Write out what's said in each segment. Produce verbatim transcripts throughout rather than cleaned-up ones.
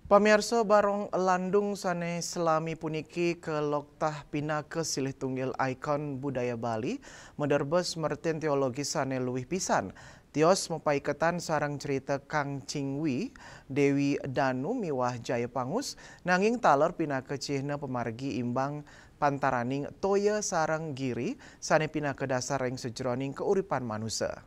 Pamiarsa, barong landung sane selami puniki kaloktah pinaka silih tunggil ikon budaya Bali, maderbes mertin teologis sane luih pisan. Tios mapaiketan sareng crita Kang Ching Wi, Dewi Danu miwah Jaya Pangus, nanging taler pinaka cihna pamargi imbang pantaraning toya sareng giri sane pinaka dasar ring sajeroning kauripan manusa.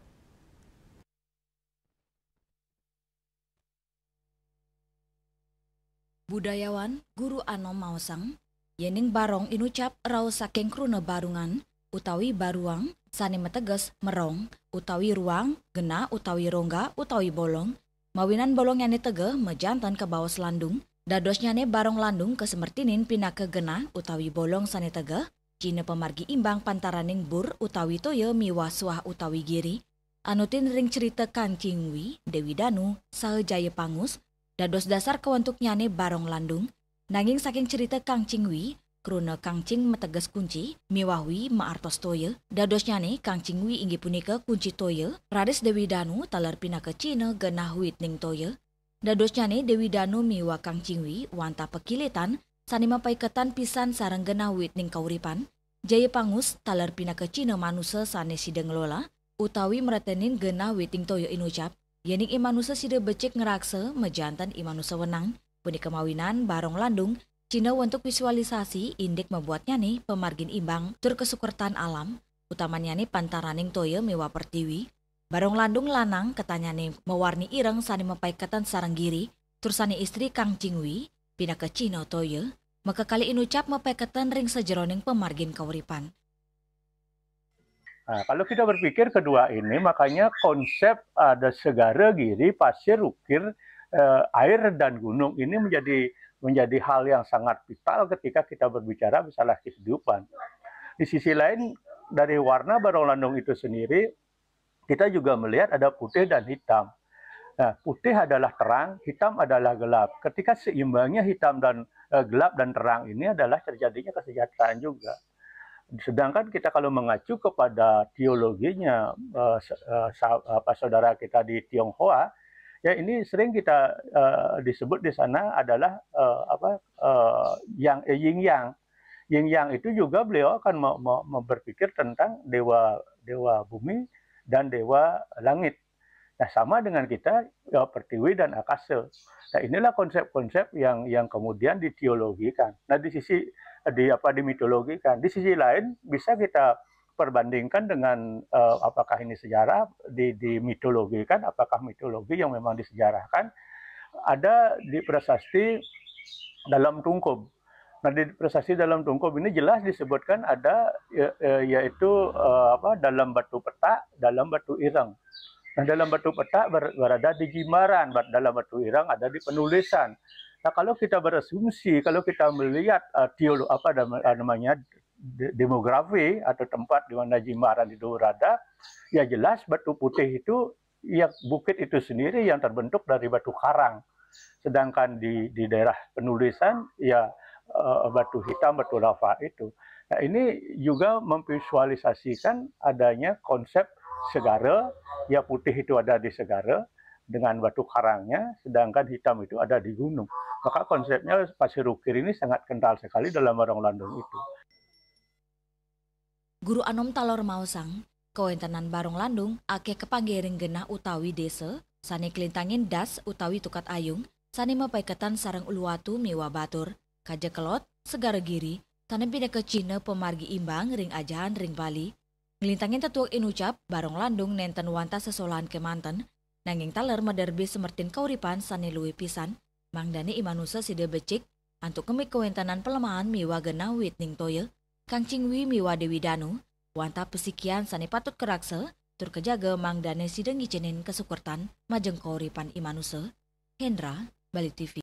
Budayawan Guru Anom maosang, yening barong inucap rauh saking kruna barungan utawi baruang sane mateges merong utawi ruang, genah utawi rongga utawi bolong, mawinan bolongnyane tegeh majanten kabaos landung, dadosnyane barong landung kasemertinin pinaka genah utawi bolong sane tegeh, cihna pamargi imbang pantaraning bur utawi toya miwah suah utawi giri, anutin ring crita Kang Ching Wi, Dewi Danu, saha Jaya Pangus, dados dasar kawentuknyane barong landung, nanging saking crita Kang Ching Wi, kruna Kang Ching mateges kunci, miwah Wi maartos toya, dadosnyane Kang Ching Wi inggih punika kunci toya, raris Dewi Danu taler pinaka cihna genah witning toya. Dadosnyane Dewi Danu miwah Kang Ching Wi wantah pakilitan sane mapaiketan pisan sareng genah witning kauripan, Jaya Pangus taler pinaka cihna manusa sane sida ngelola, utawi mretenin genah witing toya inucap, yening i manusa sida becik ngraksa majanten i manusa wenang, punika mawinan barong landung, cihna wentuk visualisasi indik mabuatnyane pamargin imbang tur kasukertan alam, utamannyane pantaraning toya miwah pertiwi. Barong landung lanang ketanyane mawarni ireng sane mapaiketan sareng giri, tur sane istri Kang Ching Wi, pinaka cihna toya, makakalih inucap mapaiketan ring sajeroning pamargin kauripan. Nah, kalau kita berpikir kedua ini, makanya konsep ada segara, giri, pasir, ukir, eh, air, dan gunung ini menjadi menjadi hal yang sangat vital ketika kita berbicara masalah kehidupan. Di sisi lain, dari warna barong landung itu sendiri, kita juga melihat ada putih dan hitam. Nah, putih adalah terang, hitam adalah gelap. Ketika seimbangnya hitam dan, eh, gelap dan terang ini adalah terjadinya kesejahteraan juga. Sedangkan kita kalau mengacu kepada teologinya, eh, sa-, eh, sa-, apa, saudara kita di Tionghoa, ya, ini sering kita, eh, disebut di sana adalah, eh, apa, eh, yang, eh, yin yang. Yin yang itu juga beliau akan me-, me-, me-, berpikir tentang dewa, dewa bumi dan dewa langit. Nah, sama dengan kita, ya, pertiwi dan akasa. Nah, inilah konsep-konsep yang, yang kemudian diteologikan. Nah, di sisi, di apa, dimitologikan. Di sisi lain, bisa kita perbandingkan dengan, eh, apakah ini sejarah, di, dimitologikan, apakah mitologi yang memang disejarahkan, ada di prasasti Dalam Tungkub. Nah, di prasasti Dalam Tungkub ini jelas disebutkan ada, ya, eh, yaitu, eh, apa, dalam batu petak, dalam batu ireng. Nah, dalam batu petak ber-, berada di Jimbaran, bat-, dalam batu ireng ada di Penulisan. Nah, kalau kita berasumsi, kalau kita melihat, eh, teolo-, apa nama-, eh, namanya, de-, demografi atau tempat di mana Jimbaran itu berada, ya, jelas batu putih itu, ya, bukit itu sendiri yang terbentuk dari batu karang. Sedangkan di, di daerah Penulisan, ya, eh, batu hitam, batu lava itu. Nah, ini juga memvisualisasikan adanya konsep segara, ya, putih itu ada di segara dengan batu karangnya, sedangkan hitam itu ada di gunung. Maka konsepnya pasir ukir ini sangat kental sekali dalam barong landung itu. Guru Anom taler maosang, kawentenan barong landung akeh kapanggih ring genah utawi desa, sane kalintangin das utawi tukad ayung, sane mapaiketan sareng uluwatu miwah batur, kaja kelod, segara giri, sane pinaka cihna pamargi imbang ring ajahan ring Bali. Nglintangin tetuek inucap, barong landung nenten wantah sesolahan kemanten, nanging taler maderbis semertin kauripan sane luih pisan, mangdane i manusa sida becik, antuk kemik kawentenan palemahan miwah genah witning toya, Kang Ching Wi miwah Dewi Danu, wantah pasikian sane patut karaksa, tur kajaga mangdane sida ngicenin kasukertan majeng kauripan i manusa. Hendra, Bali T V.